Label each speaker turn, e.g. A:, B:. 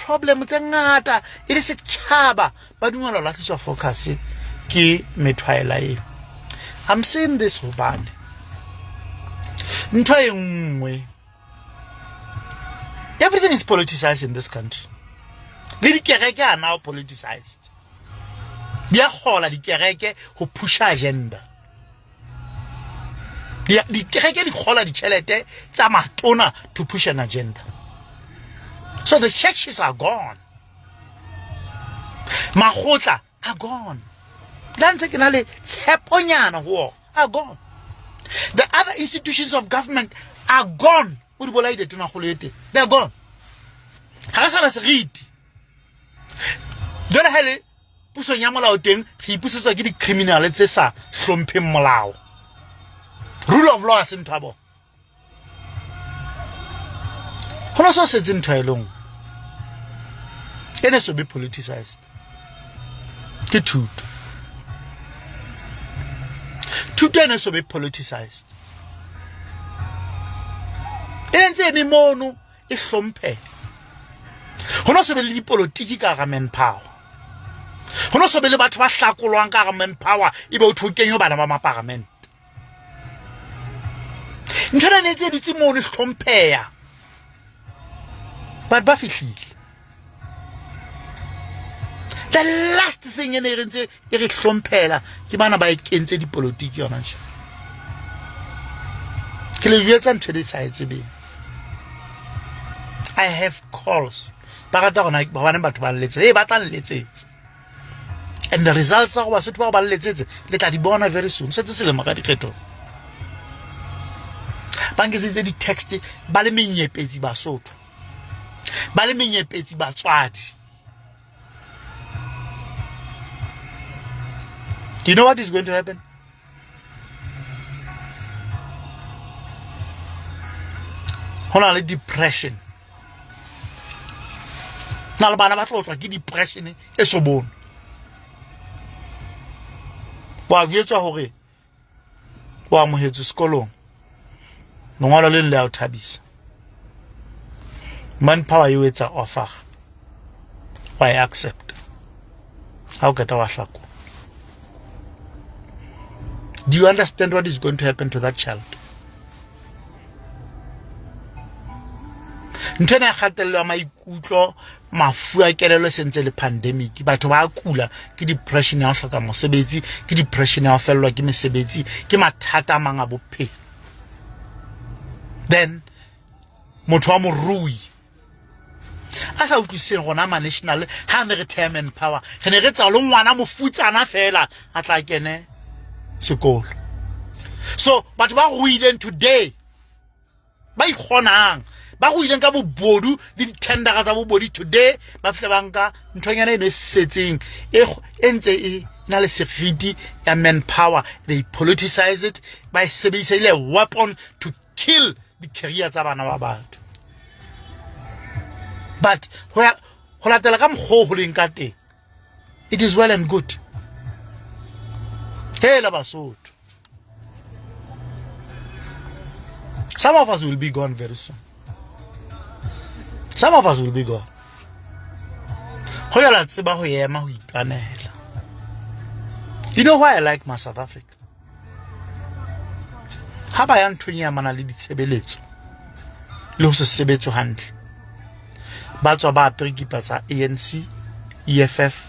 A: di-problem tse ngata e le setšhaba, ba dumela ho latlhiswa focus ke methwaela eo. I'm saying this hobane ntho e nngwe, everything is politicized in this country. Le dikereke are now politicized. Di a kgola dikereke ho pusha agenda. Dikereke di kgola ditjhelete tsa matona to push an agenda. So the churches are gone, makgotla are gone. La ntse ke na le tsheponyana ho ona, are gone. The other institutions of government are gone. O di bolaile tonakgolo e teng, they are gone. Ga re sana seriti jale. Ha le pusong ya molao teng, re ipusetswa ke di-criminal tse sa hlompheng molao. Rule of law a se ntho ya bona. Go no so setse ntho e le nngwe e ne so be politicized, ke thuto. Thuto e ne so be politicized, e ne ntse eme mono e hlompheha. Go no so be le dipolotiki ka gara manpower. Go no so be le batho ba hlakolwang ka gara manpower, e be o thwe o kenye bana ba maparamente. Ntho ena ne tse dutse mono e hlompheha. Batho ba fihlile, the last thing e ne e re ntse e re hlomphela ke bana ba e kentse dipolotiki yona. Nje ke le jwetsa ntho e le sa e tsebeng. I have calls. Ba rata gona gobane batho ba lletse, e ba tla nletsetse, and the results tsa go Basotho ba go ba lletsetse le tla di bona very soon. Setse selemo ka dikgethong, ba nketseditse di-text ba le menyepetsi Basotho, ba le menyepetsi batswadi. Do you know what is going to happen? Go na le depression, na le bana ba tlo tlwa ke depression e so bone. Wa jwetswa hore o amohetswe sekolong, lengolo le le a o thabisa, manpower e o etsa offer, wa e accept, ha o qeta wa hlakola. Do you understand what is going to happen to that child? Ntho ena ya kgatello ya maikutlo, mafu a kelello e sentse le pandemic. Batho ba kula ke depression ya ho hloka mosebetsi, ke depression ya ho fellwa ke mesebetsi, ke mathata a mang a bophelo. Then motho wa morui a sa utlwisiseng rona ma national, ha ne re theha manpower, re ne re tsa le ngwana mofutsana fela a tla kene sekolo. So batho ba ruileng today, ba ikgonang, ba ruileng ka bobodu le dithendera tsa bobodi today, ba fihle ba nka nthonyana eno e setseng e ntse e na le seriti ya manpower. They politicize it, ba e sebedisa ile weapon to kill di-career tsa bana ba batho. But ho ya ho latela ka mokgwa o ho leng ka teng, it is well and good. Hela Basotho, some of us will be gone very soon. Some of us will be gone. Ho ya la tseba ho ema ho itwanela. You know why I like my South Africa? Ha ba ya nthong e amanang le ditshebeletso le ho se sebetse hantle, ba tswa ba apere kipa tsa ANC, EFF.